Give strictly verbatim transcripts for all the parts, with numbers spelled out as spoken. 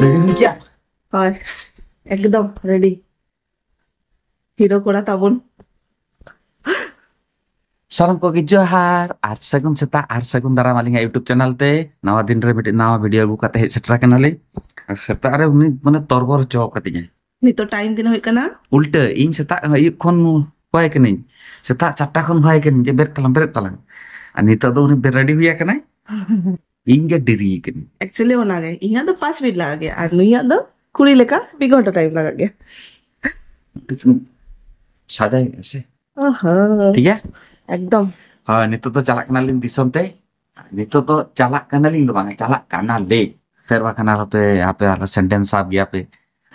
Ready ᱦᱩᱭ ᱠᱮᱭᱟ? ᱦᱳᱭ, ᱮᱠᱫᱚᱢ ᱨᱮᱰᱤ᱾ ᱦᱤᱨᱳ ᱠᱚᱲᱟ ᱛᱟᱵᱚᱱ᱾ ᱥᱟᱱᱟᱢ ᱠᱚᱜᱮ ᱡᱚᱦᱟᱨ ᱟᱨ ᱥᱟᱹᱜᱩᱱ ᱥᱮᱛᱟᱜ ᱟᱨ ᱥᱟᱹᱜᱩᱱ ᱫᱟᱨᱟᱢ ᱟᱹᱞᱤᱧᱟᱜ YouTube ᱪᱮᱱᱮᱞ ᱛᱮ᱾ ᱱᱟᱣᱟ ᱫᱤᱱ ᱨᱮ ᱢᱤᱫᱴᱤᱡ ᱱᱟᱣᱟ ᱵᱷᱤᱰᱤᱭᱳ ᱟᱹᱜᱩ ᱠᱟᱛᱮ ᱦᱮᱡ ᱥᱮᱴᱮᱨ ᱟᱠᱟᱱᱟᱞᱤᱧ᱾ ᱟᱨ ᱥᱮᱛᱟᱜ ᱨᱮ ᱩᱱᱤ ᱢᱟᱱᱮ ᱛᱚᱨᱵᱚᱨ ᱦᱚᱪᱚ ᱠᱟᱫᱤᱧᱟᱭ᱾ ᱱᱤᱛᱚᱜ ᱴᱟᱭᱤᱢ ᱛᱤᱱᱟᱹᱜ ᱦᱩᱭᱩᱜ ᱠᱟᱱᱟ? ᱩᱞᱴᱟᱹ, ᱤᱧ ᱥᱮᱛᱟᱜ ᱟᱹᱭᱩᱵ ᱠᱷᱚᱱ ᱦᱚᱦᱚᱭ ᱠᱟᱹᱱᱟᱹᱧ, ᱥᱮᱛᱟᱜ ᱪᱟᱨᱴᱟ ᱠᱷᱚᱱ ᱦᱚᱦᱚᱭ ᱠᱟᱹᱱᱟᱹᱧ ᱡᱮ, "ᱵᱮᱨᱮᱫ ᱛᱟᱞᱟᱝ, ᱵᱮᱨᱮᱫ ᱛᱟᱞᱟᱝ", ᱟᱨ ᱱᱤᱛᱚᱜ ᱫᱚ ᱩᱱᱤ ᱵᱮ-, ᱨᱮᱰᱤ ᱦᱩᱭ ᱟᱠᱟᱱᱟᱭ᱾ ᱤᱧ ᱜᱮ ᱰᱮᱨᱤ ᱠᱟᱹᱱᱟᱹᱧ᱾ Actually ᱚᱱᱟᱜᱮ, ᱤᱧᱟᱹᱜ ᱫᱚ ᱯᱟᱸᱪ ᱢᱤᱱᱤᱴ ᱞᱟᱜᱟᱜ ᱜᱮᱭᱟ, ᱟᱨ ᱱᱩᱭᱟᱜ ᱫᱚ ᱠᱩᱲᱤ ᱞᱮᱠᱟ ᱢᱤᱫ ᱜᱷᱚᱱᱴᱟ ᱴᱟᱭᱤᱢ ᱞᱟᱜᱟᱜ ᱜᱮᱭᱟ᱾ ᱥᱟᱫᱟᱭ ᱥᱮ? ᱚᱦᱚᱸ᱾ ᱴᱷᱤᱠ ᱜᱮᱭᱟ? ᱮᱠᱫᱚᱢ᱾ ᱦᱳᱭ, ᱱᱤᱛᱚᱜ ᱫᱚ ᱪᱟᱞᱟᱜ ᱠᱟᱱᱟᱞᱤᱧ ᱫᱤᱥᱚᱢ ᱛᱮ᱾ ᱱᱤᱛᱚᱜ ᱫᱚ ᱪᱟᱞᱟᱜ ᱠᱟᱱᱟᱞᱤᱧ ᱫᱚ ᱵᱟᱝ, ᱪᱟᱞᱟᱜ ᱠᱟᱱᱟᱞᱮ᱾ ᱯᱷᱮᱨ ᱵᱟᱠᱷᱟᱱ ᱟᱨᱦᱚᱸ ᱯᱮ, ᱟᱯᱮ ᱟᱨᱦᱚᱸ ᱥᱮᱱᱴᱮᱱᱥ ᱥᱟᱵ ᱜᱮᱭᱟ ᱯᱮ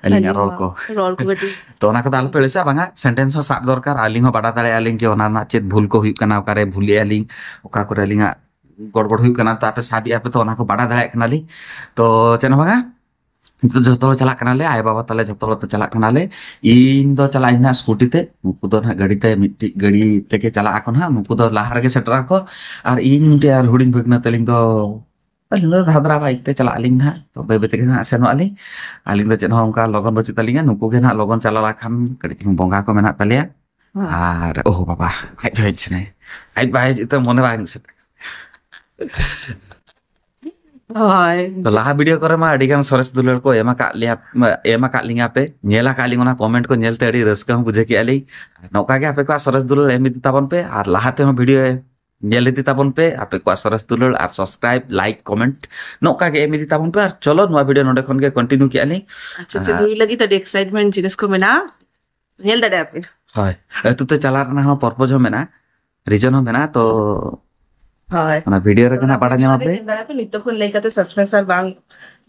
ᱟᱹᱞᱤᱧᱟᱜ ᱟᱹᱞᱤᱧ ᱨᱚᱲ ᱢᱟ ᱠᱚ᱾ ᱨᱚᱲ ᱠᱚ ᱠᱟᱹᱴᱤᱡ ᱛᱚ ᱚᱱᱟ ᱠᱚᱫᱚ ᱟᱞᱚᱯᱮ ᱟᱹᱲᱤᱥᱟ, ᱵᱟᱝᱟ, ᱥᱮᱱᱴᱮᱱᱥ ᱦᱚᱸ ᱥᱟᱵ ᱫᱚᱨᱠᱟᱨ᱾ ᱟᱹᱞᱤᱧ ᱦᱚᱸ ᱵᱟᱰᱟᱭ ᱫᱟᱲᱮᱭᱟᱜᱼᱟ ᱞᱤᱧ ᱡᱮ ᱚᱱᱟ ᱨᱮᱱᱟᱜ ᱪᱮᱫ ᱵᱷᱩᱞ ᱠᱚ ᱦᱩᱭᱩᱜ ᱠᱟᱱᱟ, ᱚᱠᱟᱨᱮ ᱵᱷᱩᱞᱮᱜᱼᱟ ᱞᱤᱧ, ᱚᱠᱟ ᱠᱚᱨᱮ ᱟᱹᱞᱤᱧᱟᱜ ᱜᱚᱲᱵᱚᱲ ᱦᱩᱭᱩᱜ ᱠᱟᱱᱟ, ᱛᱚ ᱟᱯᱮ ᱥᱟᱵᱮᱜᱼᱟ ᱯᱮ, ᱛᱚ ᱚᱱᱟ ᱠᱚ ᱵᱟᱰᱟᱭ ᱫᱟᱲᱮᱭᱟᱜ ᱠᱟᱱᱟᱞᱤᱧ᱾ ᱛᱚ ᱪᱮᱫ ᱦᱚᱸ ᱵᱟᱝᱟ, ᱱᱤᱛᱚᱜ ᱡᱚᱛᱚ ᱦᱚᱲ ᱪᱟᱞᱟᱜ ᱠᱟᱱᱟᱞᱮ, ᱟᱭᱳ ᱵᱟᱵᱟ ᱛᱟᱞᱮ ᱡᱚᱛᱚ ᱦᱚᱲ ᱛᱚ ᱪᱟᱞᱟᱜ ᱠᱟᱱᱟᱞᱮ᱾ ᱤᱧ ᱫᱚ ᱪᱟᱞᱟᱜ ᱟᱹᱧ ᱦᱟᱸᱜ ᱥᱠᱩᱴᱤ ᱛᱮ, ᱱᱩᱠᱩ ᱫᱚ ᱱᱟᱦᱟᱜ ᱜᱟᱹᱰᱤ ᱛᱮ, ᱢᱤᱫᱴᱤᱡ ᱜᱟᱹᱰᱤ ᱛᱮᱜᱮ ᱪᱟᱞᱟᱜ ᱟᱠᱚ ᱱᱟᱦᱟᱜ, ᱱᱩᱠᱩ ᱫᱚ ᱞᱟᱦᱟ ᱨᱮᱜᱮ ᱥᱮᱴᱮᱨᱚᱜ ᱟᱠᱚ᱾ ᱟᱨ ᱤᱧ ᱢᱤᱫᱴᱤᱡ ᱟᱨ ᱦᱩᱰᱤᱧ ᱵᱷᱟᱹᱜᱽᱱᱟᱹ ᱛᱟᱹᱞᱤᱧ ᱫᱚ, ᱟᱹᱞᱤᱧ ᱫᱚ ᱫᱷᱟᱫᱽᱨᱟ ᱵᱟᱭᱤᱠ ᱛᱮ ᱪᱟᱞᱟᱜ ᱟᱹᱞᱤᱧ ᱱᱟᱦᱟᱜ, ᱛᱚ ᱵᱟᱹᱭ ᱵᱟᱹᱭ ᱛᱮᱜᱮ ᱱᱟᱦᱟᱜ ᱥᱮᱱᱚᱜ ᱟᱹᱞᱤᱧ᱾ ᱟᱹᱞᱤᱧ ᱫᱚ ᱪᱮᱫ ᱦᱚᱸ ᱚᱱᱠᱟ ᱞᱚᱜᱚᱱ ᱵᱟᱹᱪᱩᱜ ᱛᱟᱹᱞᱤᱧᱟ, ᱱᱩᱠᱩ ᱜᱮ ᱱᱟᱦᱟᱜ ᱞᱚᱜᱚᱱ ᱪᱟᱞᱟᱣ ᱞᱮᱠᱷᱟᱱ ᱠᱟᱹᱴᱤᱡ ᱪᱩᱞᱩᱝ ᱵᱚᱸᱜᱟ ᱠᱚ ᱢᱮᱱᱟᱜ ᱛᱟᱞᱮᱭᱟ᱾ ᱦᱮᱸ᱾ ᱟᱨ ᱳᱦ ᱵᱟᱵᱟ, ᱟᱡ ᱦᱚᱸ ᱦᱮᱡ ᱥᱟᱱᱟᱭᱟ, ᱟᱡ ᱵᱟᱭ ᱦᱤᱡᱩᱜ ᱛᱮ ᱢᱚᱱᱮ ᱵᱟᱭ ᱦᱤᱡᱩᱜ ᱥᱟᱱᱟ᱾ ᱦᱳᱭ᱾ ᱛᱚ, ᱞᱟᱦᱟ ᱵᱷᱤᱰᱤᱭᱳ ᱠᱚᱨᱮ ᱢᱟ ᱟᱹᱰᱤ ᱜᱟᱱ ᱥᱚᱨᱮᱥ ᱫᱩᱞᱟᱹᱲ ᱠᱚ ᱮᱢ ᱟᱠᱟᱫ ᱞᱮᱭᱟ, ᱮᱢ ᱟᱠᱟᱫ ᱞᱤᱧᱟ ᱯᱮ, ᱧᱮᱞ ᱟᱠᱟᱫ ᱞᱤᱧ, ᱚᱱᱟ ᱠᱚᱢᱮᱱᱴ ᱠᱚ ᱧᱮᱞ ᱛᱮ ᱟᱹᱰᱤ ᱨᱟᱹᱥᱠᱟᱹ ᱦᱚᱸ ᱵᱩᱡᱷᱟᱹᱣ ᱠᱮᱜᱼᱟ ᱞᱤᱧ᱾ ᱱᱚᱝᱠᱟ ᱜᱮ ᱟᱯᱮ ᱠᱚᱣᱟᱜ ᱥᱚᱨᱮᱥ ᱫᱩᱞᱟᱹᱲ ᱮᱢ ᱤᱫᱤ ᱛᱟᱵᱚᱱ ᱯᱮ, ᱟᱨ ᱞᱟᱦᱟ ᱛᱮᱦᱚᱸ ᱵᱷᱤᱰᱤᱭᱳ ᱧᱮᱞ ᱤᱫᱤ ᱛᱟᱵᱚᱱ ᱯᱮ, ᱟᱯᱮ ᱠᱚᱣᱟᱜ ᱥᱚᱨᱮᱥ ᱫᱩᱞᱟᱹᱲ ᱟᱨ ᱥᱟᱵᱥᱠᱨᱟᱭᱤᱵ, ᱞᱟᱭᱤᱠ, ᱠᱚᱢᱮᱱᱴ ᱱᱚᱝᱠᱟ ᱜᱮ ᱮᱢ ᱤᱫᱤ ᱛᱟᱵᱚᱱ ᱯᱮ᱾ ᱟᱨ ᱪᱚᱞᱚ, ᱱᱚᱣᱟ ᱵᱷᱤᱰᱤᱭᱳ ᱱᱚᱰᱮ ᱠᱷᱚᱱ ᱜᱮ ᱠᱚᱱᱴᱤᱱᱤᱭᱩ ᱠᱮᱜᱼᱟ ᱞᱤᱧ᱾ ᱟᱪᱪᱷᱟ, ᱟᱪᱪᱷᱟ, ᱟᱨ ᱱᱩᱭ ᱞᱟᱹᱜᱤᱫ ᱟᱹᱰᱤ ᱮᱠᱥᱟᱭᱤᱴᱢᱮᱱᱴ ᱡᱤᱱᱤᱥ ᱠᱚ ᱢᱮᱱᱟᱜᱼᱟ, ᱧᱮᱞ ᱫᱟᱲᱮᱭᱟᱜᱼᱟ ᱯᱮ᱾ ᱦᱳᱭ, ᱟᱹᱛᱩ ᱛᱮ ᱪᱟᱞᱟᱜ ᱨᱮᱱᱟᱜ ᱦᱚᱸ ᱯᱚᱨᱯᱚᱡᱽ ᱦᱚᱸ ᱢᱮᱱᱟᱜᱼᱟ, ᱨᱤᱡᱚᱱ ᱦᱚᱸ ᱢᱮᱱᱟᱜᱼᱟ, ᱛᱚ ᱦᱳᱭ᱾ ᱚᱱᱟ ᱵᱷᱤᱰᱤᱭᱳ ᱨᱮᱜᱮ ᱚᱱᱟ ᱱᱟᱜ ᱵᱟᱲᱟᱭ ᱵᱷᱤᱰᱤᱭᱳ ᱧᱟᱢᱟ ᱨᱮᱜᱮ ᱯᱮ᱾ ᱧᱮᱞ ᱫᱟᱲᱮᱭᱟᱜᱼᱟ ᱯᱮ, ᱱᱤᱛᱚᱜ ᱠᱷᱚᱱ ᱞᱟᱹᱭ ᱠᱟᱛᱮ ᱥᱟᱥᱯᱮᱱᱥ ᱟᱨ ᱵᱟᱝ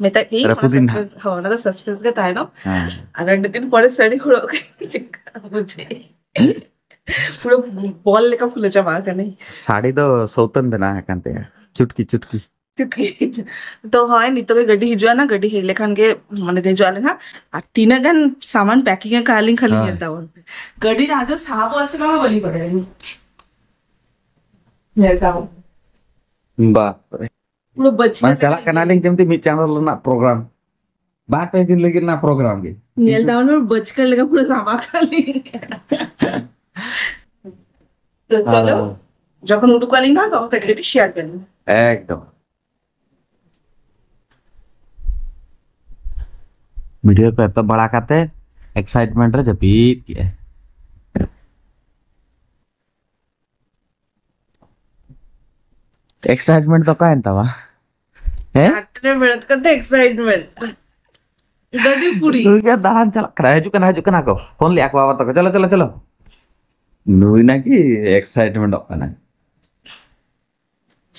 ᱢᱮᱛᱟᱜ ᱯᱮ, ᱨᱟᱹᱯᱩᱫ ᱚᱱᱟ ᱮᱱ ᱱᱟᱜ᱾ ᱥᱟᱥᱯᱮᱱᱥ, ᱦᱳᱭ, ᱚᱱᱟ ᱫᱚ ᱥᱟᱥᱯᱮᱱᱥ ᱜᱮ ᱛᱟᱦᱮᱱᱟ᱾ ᱦᱮᱸ᱾ ᱟᱨ ᱟᱹᱰᱤ ᱫᱤᱱ ᱯᱚᱨᱮ ᱥᱟᱹᱲᱤ ᱦᱚᱨᱚᱜ ᱠᱟᱛᱮ ᱪᱮᱫᱠᱟ ᱵᱩᱡᱷᱟᱹᱜ? ᱯᱩᱨᱟᱹ ᱵᱚᱞ ᱞᱮᱠᱟ ᱯᱷᱩᱞᱟᱹ ᱪᱟᱵᱟ ᱟᱠᱟᱱᱟᱹᱧ᱾ ᱥᱟᱹᱲᱤ ᱫᱚ ᱥᱚᱣᱛᱟᱹᱱ ᱵᱮᱱᱟᱣ ᱟᱠᱟᱱ ᱛᱟᱭᱟ, ᱪᱩᱴᱠᱤ ᱪᱩᱴᱠᱤ᱾ ᱴᱷᱤᱠ᱾ ᱛᱚ ᱦᱳᱭ, ᱱᱤᱛᱚᱜ ᱜᱮ ᱜᱟᱹᱰᱤ ᱦᱤᱡᱩᱜᱼᱟ ᱱᱟ, ᱜᱟᱹᱰᱤ ᱦᱮᱡ ᱞᱮᱠᱷᱟᱱ ᱜᱮ ᱢᱟᱱᱮ ᱫᱮᱡᱚᱜ ᱟᱞᱮ ᱱᱟᱜ᱾ ᱟᱨ ᱛᱤᱱᱟᱹᱜ ᱜᱟᱱ ᱥᱟᱢᱟᱱ ᱯᱮᱠᱤᱝ ᱟᱠᱟᱫ ᱟᱹᱞᱤᱧ ᱠᱷᱟᱹᱞᱤ ᱦᱳᱭ᱾ ᱧᱮᱞ ᱛᱟᱵᱚᱱ ᱯᱮ᱾ ᱜᱟᱹᱰᱤ ᱨᱮ ᱟᱫᱚ ᱥᱟᱦᱟᱵᱚᱜᱼᱟ ᱥᱮ ᱵᱟᱝᱟ ᱵᱟᱹᱞᱤᱧ ᱵᱟᱰᱟᱭᱟ᱾ ᱧᱮᱞ ᱛᱟᱵᱚᱱ ᱯᱮ᱾ ᱵᱟᱯ ᱨᱮ᱾ ᱯᱩᱨᱟᱹ ᱵᱟᱹᱪᱷᱤ ᱢᱟᱱᱮ ᱠᱟᱛᱮ ᱪᱟᱞᱟᱜ ᱜᱮ ᱠᱟᱱᱟᱞᱤᱧ ᱡᱮᱢᱛᱤ ᱢᱤᱫ ᱪᱟᱸᱫᱳ ᱨᱮᱱᱟᱜ ᱯᱨᱳᱜᱨᱟᱢ᱾ ᱵᱟᱨ ᱯᱮ ᱫᱤᱱ ᱞᱟᱹᱜᱤᱫ ᱨᱮᱱᱟᱜ ᱯᱨᱳᱜᱨᱟᱢ ᱜᱮ᱾ ᱧᱮᱞ ᱫᱟᱣ ᱱᱚᱰᱮ ᱵᱟᱹᱪᱠᱟᱹ ᱞᱮᱠᱟ ᱯᱩᱨᱟᱹ ᱥᱟᱵᱟ ᱠᱟᱞᱤ᱾ ᱛᱚ ᱪᱚᱞᱚ, ᱡᱚᱠᱷᱚᱱ ᱩᱰᱩᱠ ᱟᱹᱞᱤᱧ ᱦᱟᱸᱜ, ᱛᱚᱠᱷᱚᱱ ᱠᱟᱹᱴᱤᱡ ᱠᱟᱹᱴᱤᱡ ᱥᱮᱭᱟᱨ ᱵᱮᱱ᱾ ᱮᱠᱫᱚᱢ᱾ ᱵᱷᱤᱰᱤᱭᱳ ᱠᱚ ᱮᱛᱚᱦᱚᱵ ᱵᱟᱲᱟ ᱠᱟᱛᱮ ᱮᱠᱥᱟᱭᱤᱴᱢᱮᱱᱴ ᱨᱮ ᱡᱟᱹᱯᱤᱫ ᱠᱮᱜᱼᱟᱭ᱾ ᱮᱠᱥᱟᱭᱤᱴᱢᱮᱱᱴ ᱫᱚ ᱚᱠᱟᱭᱮᱱ ᱛᱟᱢᱟ? ᱦᱮᱸ? ᱪᱟᱨᱴᱟ ᱨᱮ ᱵᱮᱨᱮᱫ ᱠᱟᱛᱮ ᱮᱠᱥᱟᱭᱤᱴᱢᱮᱱᱴ᱾ ᱜᱟᱹᱰᱤ ᱠᱩᱲᱤ᱾ ᱱᱩᱭ ᱜᱮ ᱫᱟᱬᱟᱱ ᱪᱟᱞᱟᱜ ᱠᱟᱱᱟ, ᱦᱤᱡᱩᱜ ᱠᱟᱱᱟ, ᱦᱤᱡᱩᱜ ᱠᱟᱱᱟ ᱠᱚ, ᱯᱷᱳᱱ ᱞᱮᱜᱼᱟ ᱠᱚ ᱵᱟᱵᱟ ᱛᱟᱠᱚ, ᱪᱚᱞᱚ ᱪᱚᱞᱚ ᱪᱚᱞᱚ᱾ ᱱᱩᱭ ᱱᱟᱠᱤ ᱮᱠᱥᱟᱭᱤᱴᱢᱮᱱᱴᱚᱜ ᱠᱟᱱᱟᱭ᱾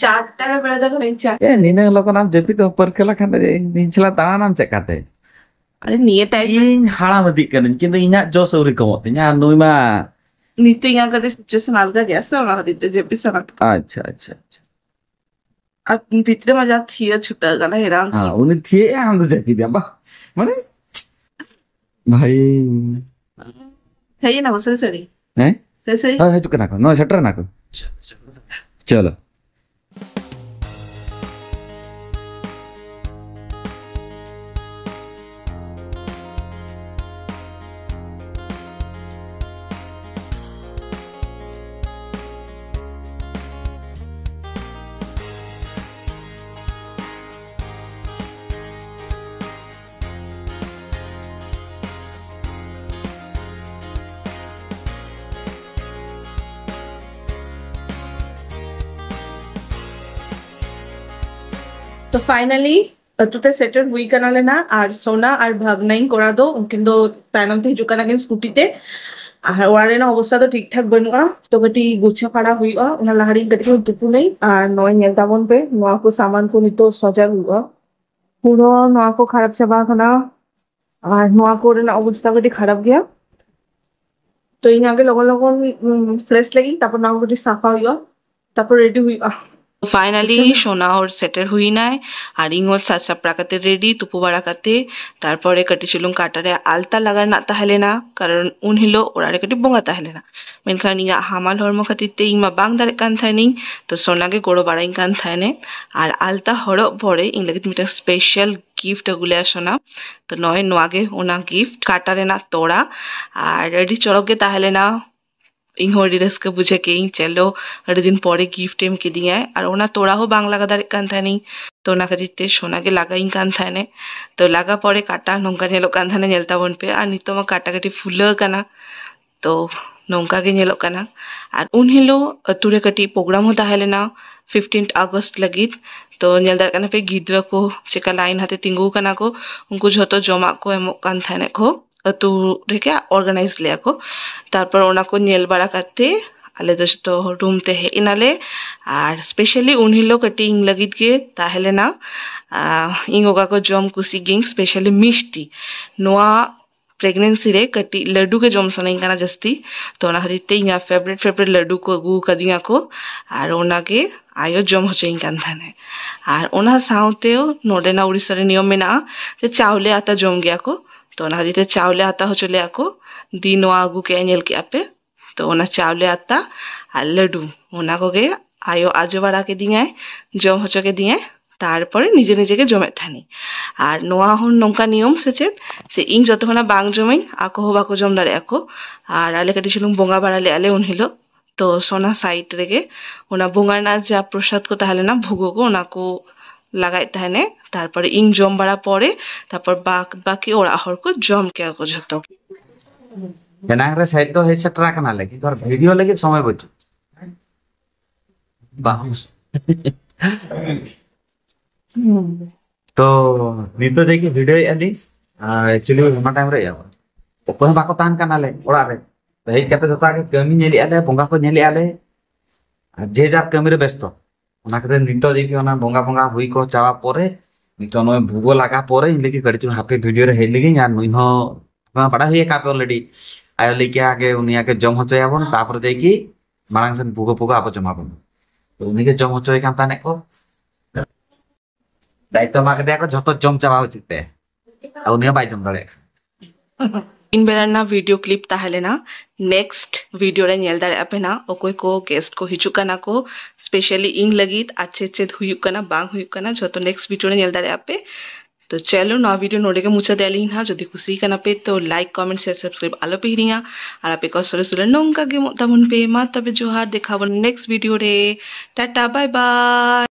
ᱪᱟᱨᱴᱟ ᱨᱮ ᱵᱮᱨᱮᱫ ᱠᱟᱱᱟᱧ, ᱪᱟᱨ- ᱮ, ᱱᱤᱱᱟᱹᱝ ᱞᱚᱜᱚᱱ ᱟᱢ ᱡᱟᱹᱯᱤᱫ ᱦᱚᱸ ᱯᱟᱹᱨᱠᱟᱹ ᱞᱮᱠᱷᱟᱱ ᱫᱚ ᱤᱧ ᱥᱟᱞᱟᱜ ᱫᱟᱬᱟᱱᱟᱢ ᱪᱮᱫ ᱠᱟᱛᱮ? ᱟᱨᱮ, ᱱᱤᱭᱟᱹ ᱴᱟᱭᱤᱢ ᱤᱧ ᱦᱟᱲᱟᱢ ᱤᱫᱤᱜ ᱠᱟᱹᱱᱟᱹᱧ, ᱠᱤᱱᱛᱩ ᱤᱧᱟᱹᱜ ᱡᱚᱥ ᱟᱹᱣᱨᱤ ᱠᱚᱢᱚᱜ ᱛᱤᱧᱟ᱾ ᱟᱨ ᱱᱩᱭ ᱢᱟ ᱱᱤᱛᱚᱜ ᱤᱧᱟᱹᱜ ᱠᱟᱹᱴᱤᱡ ᱥᱤᱪᱩᱭᱮᱥᱚᱱ ᱟᱞᱜᱟ ᱜᱮᱭᱟ ᱥᱮ, ᱚᱱᱟ ᱠᱷᱟᱹᱛᱤᱨ ᱛᱮ ᱡᱟᱹᱯᱤᱫ ᱥᱟᱱᱟ ᱠᱟᱱᱟ᱾ ᱟᱪᱪᱷᱟ ᱟᱪᱪᱷᱟ ᱟᱪᱪᱷᱟ᱾ ᱟᱨ ᱵᱷᱤᱛᱨᱤ ᱢᱟ ᱡᱟ ᱛᱷᱤᱭᱟᱹ ᱪᱷᱩᱴᱟᱹᱣ ᱠᱟᱱᱟ ᱦᱮᱨᱟᱱ᱾ ᱦᱮᱸ, ᱩᱱᱤ ᱛᱷᱤᱭᱟᱹ ᱟᱢ ᱫᱚ ᱡᱟᱹᱯᱤᱫ ᱟᱢ ᱵᱟ, ᱢᱟᱱᱮ ᱵᱷᱟᱭ᱾ ᱦᱮᱡ ᱮᱱᱟ ᱠᱚ ᱥᱟᱹᱨᱤ ᱥᱟᱹᱨᱤ᱾ ᱦᱮᱸ? ᱥᱟᱹᱨᱤ ᱥᱟᱹᱨᱤ᱾ ᱦᱳᱭ, ᱦᱤᱡᱩᱜ ᱠᱟᱱᱟ ᱠᱚ, ᱱᱚᱣᱟ ᱥᱮᱴᱮᱨ ᱮᱱᱟ ᱠᱚ᱾ ᱪᱚᱞᱚ᱾ ᱛᱚ ᱯᱷᱟᱭᱱᱟᱞᱤ ᱟᱹᱛᱩ ᱛᱮ ᱥᱮᱴᱮᱨ ᱦᱩᱭ ᱠᱟᱱᱟ ᱞᱮᱱᱟ, ᱟᱨ ᱥᱳᱱᱟ ᱟᱨ ᱵᱷᱟᱜᱽᱱᱟᱧ ᱠᱚᱲᱟ ᱫᱚ, ᱩᱱᱠᱤᱱ ᱫᱚ ᱛᱟᱭᱱᱚᱢ ᱛᱮ ᱦᱤᱡᱩᱜ ᱠᱟᱱᱟ ᱠᱤᱱ ᱥᱠᱩᱴᱤ ᱛᱮ᱾ ᱟᱨ ᱚᱲᱟᱜ ᱨᱮᱱᱟᱜ ᱚᱵᱚᱥᱛᱟ ᱫᱚ ᱴᱷᱤᱠ ᱴᱷᱟᱠ ᱵᱟᱹᱱᱩᱜᱼᱟ, ᱛᱚ ᱠᱟᱹᱴᱤᱡ ᱜᱩᱪᱷᱟᱹ ᱯᱷᱟᱲᱟ ᱦᱩᱭᱩᱜᱼᱟ, ᱚᱱᱟ ᱞᱟᱦᱟ ᱨᱮᱧ ᱠᱟᱹᱴᱤᱡ ᱠᱷᱚᱱ ᱛᱩᱯᱩᱱᱟᱹᱧ᱾ ᱟᱨ ᱱᱚᱜᱼᱚᱭ ᱧᱮᱞ ᱛᱟᱵᱚᱱ ᱯᱮ, ᱱᱚᱣᱟ ᱠᱚ ᱥᱟᱢᱟᱱ ᱠᱚ ᱱᱤᱛᱚᱜ ᱥᱚᱡᱟ ᱦᱩᱭᱩᱜᱼᱟ᱾ ᱯᱩᱨᱟᱹ ᱱᱚᱣᱟ ᱠᱚ ᱠᱷᱟᱨᱟᱯ ᱪᱟᱵᱟ ᱟᱠᱟᱱᱟ, ᱟᱨ ᱱᱚᱣᱟ ᱠᱚᱨᱮᱱᱟᱜ ᱚᱵᱚᱥᱛᱟ ᱠᱟᱹᱴᱤᱡ ᱠᱷᱟᱨᱟᱯ ᱜᱮᱭᱟ᱾ ᱛᱚ ᱤᱧ ᱟᱜᱮ ᱞᱚᱜᱚᱱ ᱞᱚᱜᱚᱱ ᱯᱷᱨᱮᱥ ᱞᱟᱹᱜᱤᱫ, ᱛᱟᱨᱯᱚᱨ ᱱᱚᱣᱟ ᱠᱚ ᱠᱟᱹᱴᱤᱡ ᱥᱟᱯᱷᱟ ᱦᱩᱭᱩᱜᱼᱟ, ᱛᱟᱨᱯᱚᱨ ᱨᱮᱰᱤ ᱦᱩᱭᱩᱜᱼᱟ᱾ ᱯᱷᱟᱭᱱᱟᱞᱤ ᱥᱳᱱᱟ ᱦᱚᱲ ᱥᱮᱴᱮᱨ ᱦᱩᱭᱱᱟᱭ᱾ ᱟᱨ ᱤᱧ ᱦᱚᱸ ᱥᱟᱡᱽ ᱥᱟᱯᱲᱟᱣ ᱠᱟᱛᱮ, ᱨᱮᱰᱤ ᱛᱩᱯᱩ ᱵᱟᱲᱟ ᱠᱟᱛᱮ, ᱛᱟᱨᱯᱚᱨᱮ ᱠᱟᱹᱴᱤᱡ ᱪᱩᱞᱩᱝ ᱠᱟᱴᱟ ᱨᱮ ᱟᱞᱛᱟ ᱞᱟᱜᱟᱣ ᱨᱮᱱᱟᱜ ᱛᱟᱦᱮᱸ ᱞᱮᱱᱟ, ᱠᱟᱨᱚᱱ ᱩᱱ ᱦᱤᱞᱳᱜ ᱚᱲᱟᱜ ᱨᱮ ᱠᱟᱹᱴᱤᱡ ᱵᱚᱸᱜᱟ ᱛᱟᱦᱮᱸ ᱞᱮᱱᱟ᱾ ᱢᱮᱱᱠᱷᱟᱱ ᱤᱧᱟᱹᱜ ᱦᱟᱢᱟᱞ ᱦᱚᱲᱢᱚ ᱠᱷᱟᱹᱛᱤᱨ ᱛᱮ ᱤᱧ ᱢᱟ ᱵᱟᱝ ᱫᱟᱲᱮᱭᱟᱜ ᱠᱟᱱ ᱛᱟᱦᱮᱱᱤᱧ᱾ ᱛᱚ ᱥᱳᱱᱟ ᱜᱮ ᱜᱚᱲᱚ ᱵᱟᱲᱟᱧ ᱠᱟᱱ ᱛᱟᱦᱮᱱᱮ᱾ ᱟᱨ ᱟᱞᱛᱟ ᱦᱚᱨᱚᱜ ᱯᱚᱨᱮ ᱤᱧ ᱞᱟᱹᱜᱤᱫ ᱢᱤᱫᱴᱟᱝ ᱥᱯᱮᱥᱟᱞ ᱜᱤᱯᱷᱴ ᱟᱹᱜᱩ ᱞᱮᱫᱟ ᱥᱳᱱᱟ᱾ ᱛᱚ ᱱᱚᱜᱼᱚᱭ ᱱᱚᱣᱟ ᱜᱮ ᱚᱱᱟ ᱜᱤᱯᱷᱴ, ᱠᱟᱴᱟ ᱨᱮᱱᱟᱜ ᱛᱚᱲᱟ᱾ ᱟᱨ ᱟᱹᱰᱤ ᱪᱚᱨᱚᱠ ᱜᱮ ᱛᱟᱦᱮᱸ ᱞᱮᱱᱟ᱾ ᱤᱧ ᱦᱚᱸ ᱟᱹᱰᱤ ᱨᱟᱹᱥᱠᱟᱹ ᱵᱩᱡᱷᱟᱹᱣ ᱠᱮᱫ ᱤᱧ, ᱪᱚᱞᱚ, ᱟᱹᱰᱤ ᱫᱤᱱ ᱯᱚᱨᱮ ᱜᱤᱯᱷᱴ ᱮᱢ ᱠᱤᱫᱤᱧᱟᱭ᱾ ᱟᱨ ᱚᱱᱟ ᱛᱚᱲᱟ ᱦᱚᱸ ᱵᱟᱝ ᱞᱟᱜᱟ ᱫᱟᱲᱮᱭᱟᱜ ᱠᱟᱱ ᱛᱟᱦᱮᱱᱤᱧ᱾ ᱛᱚ ᱚᱱᱟ ᱠᱷᱟᱹᱛᱤᱨ ᱛᱮ ᱥᱳᱱᱟ ᱜᱮ ᱞᱟᱜᱟᱭᱤᱧ ᱠᱟᱱ ᱛᱟᱦᱮᱱᱮ᱾ ᱛᱚ ᱞᱟᱜᱟ ᱯᱚᱨᱮ ᱠᱟᱴᱟ ᱱᱚᱝᱠᱟ ᱧᱮᱞᱚᱜ ᱠᱟᱱ ᱛᱟᱦᱮᱱᱟ, ᱧᱮᱞ ᱛᱟᱵᱚᱱ ᱯᱮ᱾ ᱟᱨ ᱱᱤᱛᱚᱜ ᱢᱟ ᱠᱟᱴᱟ ᱠᱟᱹᱴᱤᱡ ᱯᱷᱩᱞᱟᱹ ᱠᱟᱱᱟ᱾ ᱛᱚ ᱱᱚᱝᱠᱟ ᱜᱮ ᱧᱮᱞᱚᱜ ᱠᱟᱱᱟ᱾ ᱟᱨ ᱩᱱ ᱦᱤᱞᱳᱜ ᱟᱹᱛᱩ ᱨᱮ ᱠᱟᱹᱴᱤᱡ ᱯᱨᱳᱜᱨᱟᱢ ᱦᱚᱸ ᱛᱟᱦᱮᱸ ᱞᱮᱱᱟ, ᱯᱷᱤᱯᱴᱤᱱᱛᱷ ᱟᱜᱚᱥᱴ ᱞᱟᱹᱜᱤᱫ᱾ ᱛᱚ ᱧᱮᱞ ᱫᱟᱲᱮᱭᱟᱜ ᱠᱟᱱᱟ ᱯᱮ, ᱜᱤᱫᱽᱨᱟᱹ ᱠᱚ ᱪᱮᱠᱟ ᱞᱟᱭᱤᱱ ᱦᱟᱛᱮ ᱛᱤᱸᱜᱩ ᱠᱟᱱᱟ ᱠᱚ᱾ ᱩᱱᱠᱩ ᱡᱷᱚᱛᱚ ᱡᱚᱢᱟᱜ ᱠᱚ ᱮᱢᱚᱜ ᱠᱟᱱ ᱛᱟᱦᱮᱱᱟ ᱠᱚ, ᱟᱹᱛᱩ ᱨᱮᱜᱮ ᱚᱨᱜᱟᱱᱟᱭᱤᱡᱽ ᱞᱮᱭᱟ ᱠᱚ᱾ ᱛᱟᱨᱯᱚᱨ ᱚᱱᱟ ᱠᱚ ᱧᱮᱞ ᱵᱟᱲᱟ ᱠᱟᱛᱮ ᱟᱞᱮ ᱫᱚ ᱡᱷᱚᱛᱚ ᱨᱩᱢ ᱛᱮ ᱦᱮᱡ ᱮᱱᱟᱞᱮ᱾ ᱟᱨ ᱥᱯᱮᱥᱟᱞᱤ ᱩᱱ ᱦᱤᱞᱳᱜ ᱠᱟᱹᱴᱤᱡ ᱤᱧ ᱞᱟᱹᱜᱤᱫ ᱜᱮ ᱛᱟᱦᱮᱸ ᱞᱮᱱᱟ᱾ ᱟᱨ ᱤᱧ ᱚᱠᱟ ᱠᱚ ᱡᱚᱢ ᱠᱩᱥᱤ ᱜᱤᱭᱟᱹᱧ, ᱥᱯᱮᱥᱟᱞᱤ ᱢᱤᱥᱴᱤ᱾ ᱱᱚᱣᱟ ᱯᱨᱮᱜᱱᱮᱱᱥᱤ ᱨᱮ ᱠᱟᱹᱴᱤᱡ ᱞᱟᱹᱰᱩ ᱜᱮ ᱡᱚᱢ ᱥᱟᱱᱟᱧ ᱠᱟᱱᱟ ᱡᱟᱹᱥᱛᱤ᱾ ᱛᱚ ᱚᱱᱟ ᱠᱷᱟᱹᱛᱤᱨ ᱛᱮ ᱤᱧᱟᱹᱜ ᱯᱷᱮᱵᱟᱨᱮᱴ ᱯᱷᱮᱵᱟᱨᱮᱴ ᱞᱟᱹᱰᱩ ᱠᱚ ᱟᱹᱜᱩ ᱟᱠᱟᱫᱤᱧᱟ ᱠᱚ᱾ ᱟᱨ ᱚᱱᱟᱜᱮ ᱟᱭᱳ ᱡᱚᱢ ᱦᱚᱪᱚᱧ ᱠᱟᱱ ᱛᱟᱦᱮᱱᱟᱭ᱾ ᱟᱨ ᱚᱱᱟ ᱥᱟᱶᱛᱮ ᱱᱚᱰᱮᱱᱟᱜ ᱩᱲᱤᱥᱥᱟ ᱨᱮ ᱱᱤᱭᱚᱢ ᱢᱮᱱᱟᱜᱼᱟ ᱡᱮ ᱪᱟᱣᱞᱮ ᱟᱛᱟ ᱡᱚᱢ ᱜᱮᱭᱟ ᱠᱚ᱾ ᱛᱚ ᱚᱱᱟ ᱠᱷᱟᱹᱛᱤᱨ ᱛᱮ ᱪᱟᱣᱞᱮ ᱟᱛᱟ ᱦᱚᱪᱚ ᱞᱮᱭᱟ ᱠᱚ᱾ ᱫᱤ ᱱᱚᱣᱟ ᱟᱹᱜᱩ ᱠᱮᱜᱼᱟ, ᱧᱮᱞ ᱠᱮᱜᱼᱟ ᱯᱮ᱾ ᱛᱚ ᱚᱱᱟ ᱪᱟᱣᱞᱮ ᱟᱛᱟ ᱟᱨ ᱞᱟᱹᱰᱩ, ᱚᱱᱟ ᱠᱚᱜᱮ ᱟᱭᱳ ᱟᱡᱚ ᱵᱟᱲᱟ ᱠᱤᱫᱤᱧᱟᱭ, ᱡᱚᱢ ᱦᱚᱪᱚ ᱠᱤᱫᱤᱧᱟᱭ᱾ ᱛᱟᱨᱯᱚᱨᱮ ᱱᱤᱡᱮ ᱱᱤᱡᱮ ᱜᱮ ᱡᱚᱢᱮᱫ ᱛᱟᱦᱮᱱᱤᱧ᱾ ᱟᱨ ᱱᱚᱣᱟ ᱦᱚᱸ ᱱᱚᱝᱠᱟ ᱱᱤᱭᱚᱢ ᱥᱮ ᱪᱮᱫ, ᱡᱮ ᱤᱧ ᱡᱚᱛᱚ ᱠᱷᱚᱱᱟᱜ ᱵᱟᱝ ᱡᱚᱢᱟᱹᱧ, ᱟᱠᱚ ᱦᱚᱸ ᱵᱟᱠᱚ ᱡᱚᱢ ᱫᱟᱲᱮᱭᱟᱜᱼᱟ ᱠᱚ᱾ ᱟᱨ ᱟᱞᱮ ᱠᱟᱹᱴᱤᱡ ᱪᱩᱞᱩᱝ ᱵᱚᱸᱜᱟ ᱵᱟᱲᱟ ᱞᱮᱜᱼᱟ ᱞᱮ ᱩᱱ ᱦᱤᱞᱳᱜ᱾ ᱛᱚ ᱥᱳᱱᱟ ᱥᱟᱭᱤᱰ ᱨᱮᱜᱮ ᱚᱱᱟ ᱵᱚᱸᱜᱟ ᱨᱮᱱᱟᱜ ᱡᱟ ᱯᱨᱚᱥᱟᱫ ᱠᱚ ᱛᱟᱦᱮᱸ ᱞᱮᱱᱟ, ᱵᱷᱳᱜᱳ ᱠᱚ, ᱚᱱᱟ ᱠᱚ ᱞᱟᱜᱟᱭᱮᱫ ᱛᱟᱦᱮᱱᱮ᱾ ᱛᱟᱨᱯᱚᱨᱮ ᱤᱧ ᱡᱚᱢ ᱵᱟᱲᱟ ᱯᱚᱨᱮ, ᱛᱟᱨᱯᱚᱨ ᱵᱟᱫ ᱵᱟᱹᱠᱤ ᱚᱲᱟᱜ ᱦᱚᱲ ᱠᱚ ᱡᱚᱢ ᱠᱮᱜᱼᱟ ᱠᱚ ᱡᱷᱚᱛᱚ᱾ ᱮᱱᱟᱝ ᱨᱮ ᱥᱟᱭᱤᱰ ᱫᱚ ᱦᱮᱡ ᱥᱮᱴᱮᱨ ᱟᱠᱟᱱᱟᱞᱮ, ᱠᱤᱱᱛᱩ ᱟᱨ ᱵᱷᱤᱰᱤᱭᱳ ᱞᱟᱹᱜᱤᱫ ᱥᱚᱢᱚᱭ ᱵᱟᱹᱪᱩᱜ᱾ ᱵᱟᱝ᱾ ᱛᱚ ᱱᱤᱛᱚᱜ ᱡᱮ ᱠᱤ ᱵᱷᱤᱰᱤᱭᱳᱭᱮᱫᱼᱟ ᱞᱤᱧ, ᱮᱠᱪᱩᱭᱮᱞᱤ ᱚᱱᱟ ᱴᱟᱭᱤᱢ ᱨᱮ ᱤᱭᱟᱹ, ᱚᱠᱚᱭ ᱦᱚᱸ ᱵᱟᱠᱚ ᱛᱟᱦᱮᱱ ᱠᱟᱱᱟᱞᱮ ᱚᱲᱟᱜ ᱨᱮ᱾ ᱛᱚ ᱦᱮᱡ ᱠᱟᱛᱮ ᱡᱚᱛᱚ ᱟᱜᱮ ᱠᱟᱹᱢᱤ ᱧᱮᱞᱮᱫᱼᱟ ᱞᱮ, ᱵᱚᱸᱜᱟ ᱠᱚ ᱧᱮᱞᱮᱫᱼᱟ ᱞᱮ, ᱟᱨ ᱡᱮ ᱡᱟᱨ ᱠᱟᱹᱢᱤ ᱨᱮ ᱵᱮᱥᱛᱚ᱾ ᱚᱱᱟ ᱠᱷᱟᱹᱛᱤᱨ ᱱᱤᱛᱚᱜ ᱡᱮ ᱠᱤ ᱚᱱᱟ ᱵᱚᱸᱜᱟ ᱵᱚᱸᱜᱟ ᱦᱩᱭ ᱠᱚ ᱪᱟᱵᱟ ᱯᱚᱨᱮ, ᱱᱤᱛᱚᱜ ᱱᱚᱜᱼᱚᱭ ᱵᱷᱩᱜᱳ ᱞᱟᱜᱟ ᱯᱚᱨᱮ ᱤᱧ ᱞᱟᱹᱜᱤᱫ ᱠᱟᱹᱴᱤᱡ ᱪᱩᱞᱩᱝ ᱦᱟᱯᱮ ᱵᱷᱤᱰᱤᱭᱳ ᱨᱮ ᱦᱮᱡ ᱞᱮᱜᱤᱧ᱾ ᱟᱨ ᱱᱩᱭ ᱦᱚᱸ ᱱᱚᱣᱟ ᱵᱟᱲᱟᱭ ᱦᱩᱭ ᱟᱠᱟᱫ ᱯᱮ ᱚᱞᱨᱮᱰᱤ, ᱟᱭᱳ ᱞᱟᱹᱭ ᱠᱮᱜᱼᱟ ᱟᱜᱮ ᱩᱱᱤ ᱟᱜᱮ ᱡᱚᱢ ᱦᱚᱪᱚᱭᱟᱵᱚᱱ, ᱛᱟᱨᱯᱚᱨᱮ ᱡᱮ ᱠᱤ ᱢᱟᱲᱟᱝ ᱥᱮᱫ ᱵᱷᱩᱜᱟᱹ ᱵᱷᱩᱜᱟᱹ ᱟᱵᱚ ᱡᱚᱢᱟᱵᱚᱱ᱾ ᱛᱚ ᱩᱱᱤᱜᱮ ᱡᱚᱢ ᱦᱚᱪᱚᱭᱮ ᱠᱟᱱ ᱛᱟᱦᱮᱸᱫ ᱠᱚ᱾ ᱫᱟᱭᱤᱛᱛᱚ ᱮᱢᱟ ᱠᱟᱫᱮᱭᱟ ᱠᱚ ᱡᱷᱚᱛᱚ ᱡᱚᱢ ᱪᱟᱵᱟ ᱦᱚᱪᱚᱭ ᱯᱮ, ᱟᱨ ᱩᱱᱤ ᱦᱚᱸ ᱵᱟᱭ ᱡᱚᱢ ᱫᱟᱲᱮᱭᱟᱜ ᱠᱟᱱᱟ᱾ ᱛᱤᱱ ᱵᱮᱲᱟ ᱨᱮᱱᱟᱜ ᱵᱷᱤᱰᱤᱭᱳ ᱠᱞᱤᱯ ᱛᱟᱦᱮᱸ ᱞᱮᱱᱟ᱾ ᱱᱮᱠᱥᱴ ᱵᱷᱤᱰᱤᱭᱳ ᱨᱮ ᱧᱮᱞ ᱫᱟᱲᱮᱭᱟᱜᱼᱟ ᱯᱮ ᱱᱟᱜ ᱚᱠᱚᱭ ᱠᱚ ᱜᱮᱥᱴ ᱠᱚ ᱦᱤᱡᱩᱜ ᱠᱟᱱᱟ ᱠᱚ, ᱥᱯᱮᱥᱟᱞᱤ ᱤᱧ ᱞᱟᱹᱜᱤᱫ, ᱟᱨ ᱪᱮᱫ ᱪᱮᱫ ᱦᱩᱭᱩᱜ ᱠᱟᱱᱟ ᱵᱟᱝ ᱦᱩᱭᱩᱜ ᱠᱟᱱᱟ, ᱡᱷᱚᱛᱚ ᱱᱮᱠᱥᱴ ᱵᱷᱤᱰᱤᱭᱳ ᱨᱮ ᱧᱮᱞ ᱫᱟᱲᱮᱭᱟᱜᱼᱟ ᱯᱮ᱾ ᱛᱚ ᱪᱚᱞᱚ, ᱱᱚᱣᱟ ᱵᱷᱤᱰᱤᱭᱳ ᱱᱚᱰᱮ ᱜᱮ ᱢᱩᱪᱟᱹᱫ ᱟᱹᱞᱤᱧ ᱦᱟᱸᱜ᱾ ᱡᱩᱫᱤ ᱠᱩᱥᱤ ᱠᱟᱱᱟ ᱯᱮ ᱛᱚ ᱞᱟᱭᱤᱠ, ᱠᱚᱢᱮᱱᱴ, ᱥᱮᱭᱟᱨ, ᱥᱟᱵᱥᱠᱨᱟᱭᱤᱵ ᱟᱞᱚ ᱯᱮ ᱦᱤᱲᱤᱧᱟ᱾ ᱟᱨ ᱟᱯᱮ ᱠᱚ ᱥᱚᱨᱮᱥ ᱥᱚᱨᱮᱥ ᱱᱚᱝᱠᱟ ᱜᱮ ᱮᱢᱚᱜ ᱛᱟᱵᱚᱱ ᱯᱮ᱾ ᱢᱟ ᱛᱚᱵᱮ ᱡᱚᱦᱟᱨ, ᱫᱮᱠᱷᱟ ᱵᱚᱱ ᱱᱮᱠᱥᱴ ᱵᱷᱤᱰᱤᱭᱳ ᱨᱮ᱾ ᱴᱟᱴᱟ, ᱵᱟᱭ ᱵᱟᱭ᱾